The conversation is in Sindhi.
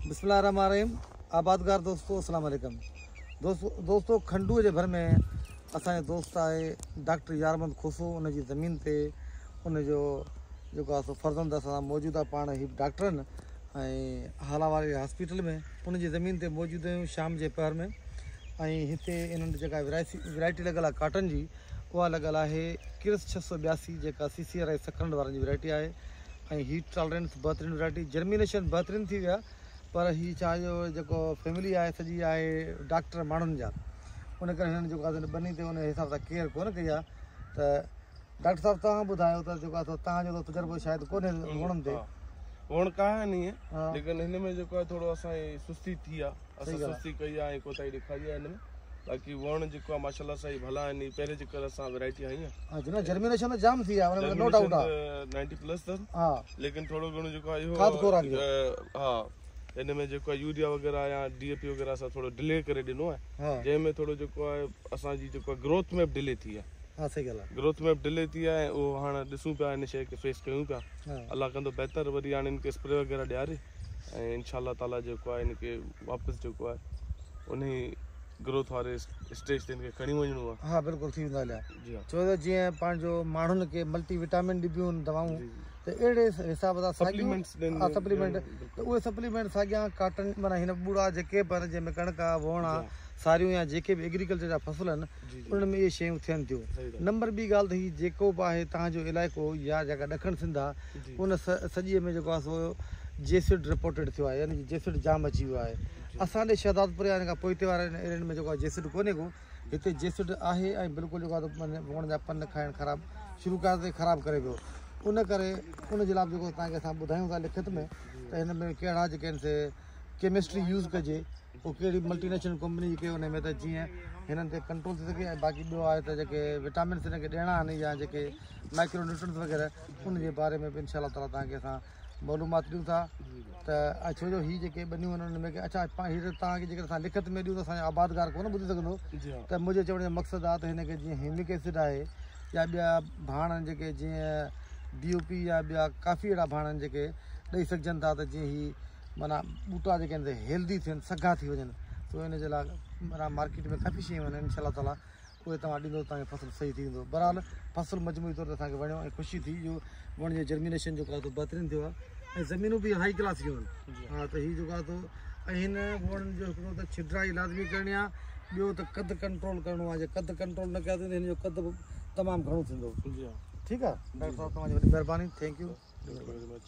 بسم الله الرحمن الرحيم آبادگار دوستو السلام عليڪم دوستو کنڊو جي ڀر ۾ اسان جو دوست آهي ڊاڪٽر يارمند کوسو ان جي زمين تي ان جو جيڪو آهي سو فرزند اسان سان موجود آهي پاڻ هي ڊاڪٽر آهن ۽ هالا واري هاسپيٽل ۾ ان جي زمين تي موجود آهيون شام جي پهر ۾ ۽ هتي انهن جيڪا ورائٽي لڳل آهي ڪاٽن جي اها لڳل آهي ڪرس 682 جيڪا سي سي آر I Sakrand وارن جي ورائٽي آهي ۽ هيٽ ٽالرنس بهترين ورائٽي جرمينيشن بهترين ٿي ويا پر هي ڇا جو جيڪو فيملي آهي سڄي آهي ڊاڪٽر ماڻهن جا ان ڪري هنن جيڪو آهي ٻني تي ان حساب سان ڪيئر ڪونه ڪئي آهي ته ڊاڪٽر صاحب توهان ٻڌايو ته جيڪو آهي توهان جو تجربو شايد ڪونهي ووڻن تي. ووڻ ڪا آهن ائين ليڪن هن ۾ جيڪو آهي ٿورو اسان جي سستي ٿي آهي اسان سستي ڪئي آهي ۽ ڪوتاهي ڏيکاري آهي هن ۾ باقي ووڻ جيڪو آهي ماشاءالله سائين ڀلا آهن هي پهرين جيڪر اسان ورائٽي هنئي آهي. ها جناب جرمينيشن ته جام ٿي آهي ان ۾ نو ڊائوٽ آهي. 90 پلس اٿس ها ليڪن ٿورو گهڻو جيڪو آهي اهو کاڌ خوراڪ جو ها هن ۾ جيڪو آهي يوريا وغيره يا ڊي اي پي وغيره اسان ٿورو ڊلي ڪري ڏنو آهي جنهن ۾ ٿورو جيڪو آهي اسان جي جيڪو آهي گروٿ ۾ به ڊلي ٿي آهي. ها صحيح ڳالهه آهي. گروٿ ۾ به ڊلي ٿي آهي ۽ اهو هاڻ ڏسون پيا ان شيء کي فيس ڪيون پيا الله ڪندو بهتر وري هاڻ ان کي اسپري وغيره ڏياري ۽ انشاء الله تعالي جيڪو آهي ان کي واپس جيڪو آهي انهي گروٿ واري اسٽيج تي ان کي کڻي وڃڻو آهي. ها بلڪل ٿي ويندا هليا جي ها. ڇو ته جيئن پنهنجو ماڻهن کي ملٽي وٽامن ڏبيون آهن دوائون ته اهڙي حساب سان ساڳيون ها سپليمينٽ ته اهي سپليمينٽ ساڳيا ڪاٽن معنيٰ هن ٻوڙا جيڪي به آهن جنهن ۾ ڪڻڪ آهي ووڻ آهي ساريون يا جيڪي به ايگريڪلچر جا فصل آهن انهن ۾ اهي شيون ٿين ٿيون. نمبر ٻي ڳالهه ته هي جيڪو به آهي توهان جو علائقو يا جيڪا ڏکڻ سنڌ آهي ان سڄي ۾ جيڪو آهي سو جيسڊ رپورٽيڊ ٿيو آهي يعني جيسڊ جام اچي ويو آهي. اسان ڏي شهدادپور يا ان کان پوئتي وارن ايرين ۾ جيڪو آهي جيسڊ ڪونهي ڪو هتي جيسڊ آهي ۽ بلڪل جيڪو آهي ووڻ جا پن کائڻ خراب شروع ڪيا ته خراب ڪري پيو ان ڪري ان جي لاء به جيڪو توهان کي اسان ٻڌايون ٿا لکت ۾ ته هن ۾ ڪهڙا جيڪي آهن سي ڪيمسٽري يوز ڪجي پوء ڪهڙي ملٽي نيشنل ڪمپني جيڪي ان ۾ ته جيئن هنن تي ڪنٽرول ٿي سگهي ۽ باقي ٻيو آهي ته جيڪي وٽامنس هن کي ڏيڻا آهن يا جيڪي مائڪرو نيوٽرنس وغيره ان جي باري ۾ به انشاء الله تعالي توهان کي اسان معلومات ڏيون ٿا ته ڇو جو هي جيڪي ٻنيون آهن ان ۾ اڇا هي ته توهان کي جيڪڏهن اسان لکت ۾ ڏيون ته اسان جو آبادگار ڪونه ٻڌي سگهندو ته منهنجي چوڻ جو مقصد آهي ته هن کي جيئن هيومڪ ايسڊ آهي يا ٻيا ڀاڻ آهن جيڪي جيئن ڊي او پي يا ٻيا ڪافي اهڙا ڀاڻ آهن جيڪي ڏئي سگهجن ٿا ته جيئن هي معنيٰ ٻوٽا جيڪي آهن سي هيلدي ٿين سگها ٿي وڃن سو ان جي لاء معنيٰ مارڪيٽ ۾ ڪافي شيون آهن انشاء الله تعالٰي اهي توهان ڏيندو توهان جو فصل صحيح ٿي ويندو بهرحال فصل مجموعي طور تي اسان کي وڻيو ۽ خوشي ٿي جو وڻ جو جرمينيشن جيڪو آهي سو بهترين ٿيو آهي ۽ زمينون به هائي ڪلاس جون آهن ها ته هي جيڪو آهي سو ۽ هن وڻن جو هڪڙو ته ڇڊرائي لازمي ڪرڻي آهي ٻيو ته قد ڪنٽرول ڪرڻو آهي جي قد ڪنٽرول نه ڪياسين ته هن جو قد به تمام گهڻو ٿيندو ٺيڪ آهي ڊاڪٽر صاحب توهان جي وڏي مهرباني thank you very much.